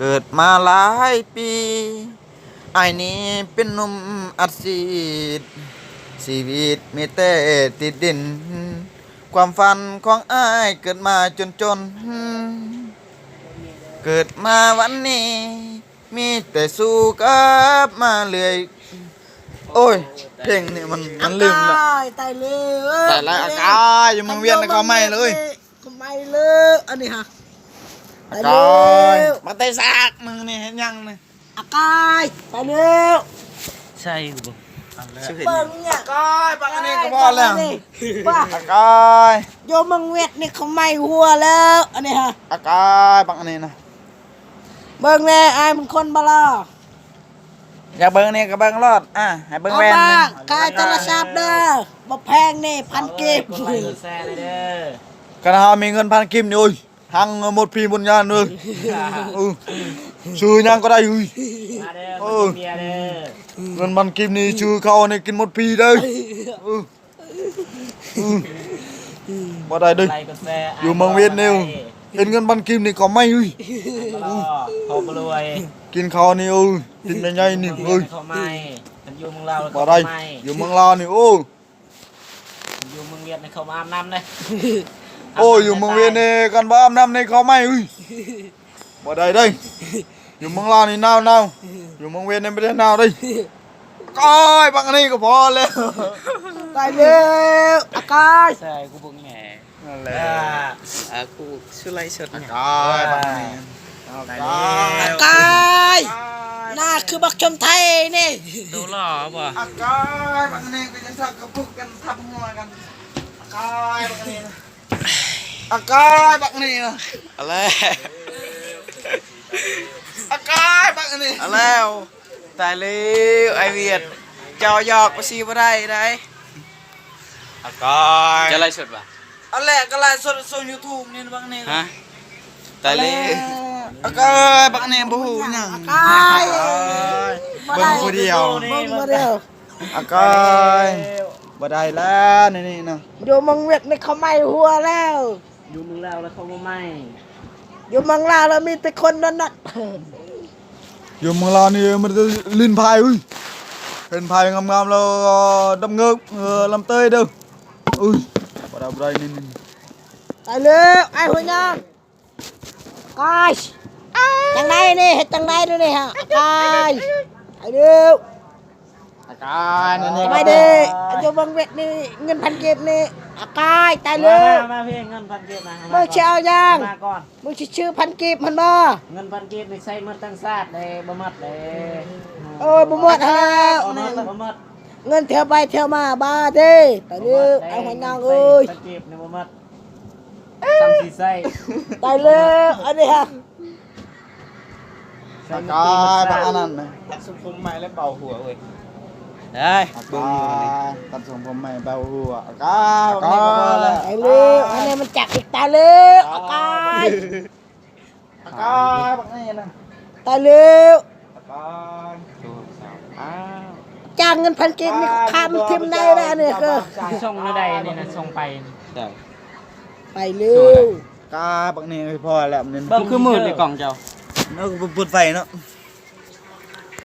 ເກີດມາຫຼາຍປີ ອ້າຍນີ້ເປັນໜຸ່ມອັດສີດ ຊີວິດມີແຕ່ຕິດດິນ ຄວາມຝັນຂອງອ້າຍເກີດມາຈົນໆ ເກີດມາວັນນີ້ ມີແຕ່ສູ້ກັບມາເລື້ອຍ. ໂອ້ຍ ເພງນີ້ມັນ ມັນລືມລະ. ຕາຍແລ້ວ ຕາຍແລ້ວ ອາກາຍ ຢູ່ເມືອງວຽດນະຄອນໃໝ່ເລີຍ ເຂົາໃໝ່ເລີຍ ອັນນີ້ຮະ ອາກາຍ ຕາຍແລ້ວ ມາແຕ່ຊາກ ມຶງນີ້ເຮັດຫຍັງນີ້ ອາກາຍ ຕາຍແລ້ວ ໃຊ່ບໍ່ ເບິ່ງນີ້ ອາກາຍ ບັກອັນນີ້ກໍພໍແລ້ວ ອາກາຍ ຢູ່ເມືອງວຽດນະຄອນໃໝ່ຫົວແລ້ວ ອັນນີ້ຮະ ອາກາຍ ບັກອັນນີ້ນະ ເບິ່ງແດ່ ອ້າຍມັນຄົນບໍ່ຫຼໍ່ ຢາກເບິ່ງນີ້ກໍເບິ່ງໂລດ ອາ ໃຫ້ເບິ່ງແວ່ນ ຂາຍໂທລະສັບເດີ ບໍ່ແພງນີ້ ພັນກີບ ກົດໄລກົດແຊເດີ ຄັນເຮົາມີເງິນພັນກີບນີ້ ໂອ້ຍ ຮັ່ງໝົດພີໝົດຍານເດີ ເອີ ຊື້ຫຍັງກໍໄດ້ເອີຍ ມາເດີ ເອີ ມາກິນເບຍເດີ ເງິນພັນກີບນີ້ຊື້ເຂົ້ານີ້ກິນໝົດພີເດີ ເອີ. ອືມ ບໍ່ໄດ້ເດີ້ ຢູ່ເມືອງວຽດນີ້ ເຫັນເງິນພັນກີບນີ້ເຂົາໃໝ່ເອີຍ ເຂົາບໍ່ລວຍ ກິນເຂົ້ານີ້ເອີຍ ກິນໃຫຍ່ໆນີ້ເອີຍ ເຂົາໃໝ່ ຄັນຢູ່ເມືອງລາວ ບໍ່ໄດ້ ເຂົາໃໝ່ ຢູ່ເມືອງລາວນີ້ ໂອ້ ຢູ່ເມືອງວຽດນີ້ເຂົາມາອາບນ້ຳເດ້ ໂອ້ ຢູ່ເມືອງວຽດນີ້ ຄັນບໍ່ອາບນ້ຳນີ້ເຂົາໃໝ່ເອີຍ. ບໍ່ໄດ້ເດີ້ ຢູ່ເມືອງລາວນີ້ໜາວໆ ຢູ່ເມືອງວຽດນີ້ບໍ່ໄດ້ໜາວເດີ້ ອາກາຍ ບັກອັນນີ້ກໍພໍແລ້ວ ຕາຍແລ້ວ ອາກາຍ ໃສ່ກູເບິ່ງແດ່ ນັ້ນແຫຼະ ອາ ອາ ກູຊື້ໄລຟ໌ສົດ ອາກາຍ ບັກອັນນີ້ ອາກາຍ ອາກາຍ ໜ້າຄືບັກຊົມໄທນີ້ ໂຕຫຼໍ່ບໍ່ ອາກາຍ ບັກອັນນີ້ກໍຍັງສັກກະປຸກກັນທັບຫົວກັນ ອາກາຍ ບັກອັນນີ້ນະ. ອາກາຍບັກນີ້ນະ ອາແລ້ວ ອາກາຍບັກນີ້ ອາແລ້ວ ຕາຍແລ້ວ ອ້າຍວຽດ ເຈົ້າຫຍອກວ່າຊິບໍ່ໄດ້ໃດ ອາກາຍ ຈະໄລຟ໌ສົດບໍ່ ອາແລ້ວ ກໍໄລຟ໌ສົດລົງຢູທູບນີ້ບັກນີ້ ຮະ ຕາຍແລ້ວ ອາກາຍບັກນີ້ບໍ່ຮູ້ຫຍັງ ອາກາຍ ເບິ່ງຜູ້ດຽວ ເບິ່ງຜູ້ດຽວ. ອາກາຍ ບໍ່ໄດ້ແລ້ວ ນີ້ນະ ຢູ່ເມືອງຫວຽດນີ້ເຂົາໄໝ້ຫົວແລ້ວ ຢູ່ເມືອງລາວແລ້ວເຂົາບໍ່ໄໝ້ ຢູ່ເມືອງລາວແລ້ວມີແຕ່ຄົນນັ້ນນະ ຢູ່ເມືອງລາວນີ້ມີແຕ່ຫຼິ້ນໄພ້ເອີຍ ຫຼິ້ນໄພ້ງາມໆ ແລ້ວດັບເງີບ ເອີ ລຳເຕີຍເດີ ເອີຍ ບໍ່ໄດ້ ບໍ່ໄດ້ ນີ້ ຕາຍແລ້ວ ອ້າຍຫົວຍາງ ອາກາຍ ຈັ່ງໃດນີ້ ເຮັດຈັ່ງໃດນີ້ຮະ ອາກາຍ ຕາຍແລ້ວ ອາກາຍ ນັ້ນນີ້ ສະບາຍດີ ຢູ່ເມືອງຫວຽດນີ້ ເງິນພັນກີບນີ້ ອາກາຍ ຕາຍແລ້ວ ມາ ມາພີ່ ເງິນພັນກີບນະ ມຶງຊິເອົາຫຍັງ ມາກ່ອນ ມຶງຊິຊື້ພັນກີບຫັ້ນບໍ່ ເງິນພັນກີບນີ້ໃຊ້ໝົດທັງຊາດເດ້ ບໍ່ໝົດເດ້ ເອີ ບໍ່ໝົດຫັ້ນແລ້ວ ບໍ່ໝົດ ບໍ່ໝົດ ເງິນເທື່ອໄປເທື່ອມາ ບາດເດ້ ຕາຍແລ້ວ ໄອ້ຫົວຍາງເອີຍ ພັນກີບນີ້ບໍ່ໝົດ ຊ້ຳຊິໃຊ້ ຕາຍແລ້ວ ອັນນີ້ຮະ ອາກາຍ ບັກອັນນັ້ນນະ ຕັດຊົງຜົມໃໝ່ແລ້ວເບົາຫົວເວີຍ ໄດ້ ອາກາຍ ຕັດຊົງຜົມໃໝ່ເບົາຫົວ ອາກາຍ ບັກນີ້ກໍພໍແລ້ວ ຕາຍແລ້ວ ອັນນີ້ມັນຈັກອີກ ຕາຍແລ້ວ ອາກາຍ ອາກາຍ ບັກນີ້ນະ ຕາຍແລ້ວ ອາກາຍ ຈ້າງເງິນພັນກີບນີ້ຂ້າມຖິ້ມໄດ້ແລ້ວ ອັນນີ້ຄືສົ່ງແນວໃດ ອັນນີ້ນະ ສົ່ງໄປ ໄປເລີຍ ກາບັກນີ້ພໍແລ້ວ ມັນຄືມືດໃນກ້ອງເຈົ້າ ເອົາ ເປີດໄຟເນາະ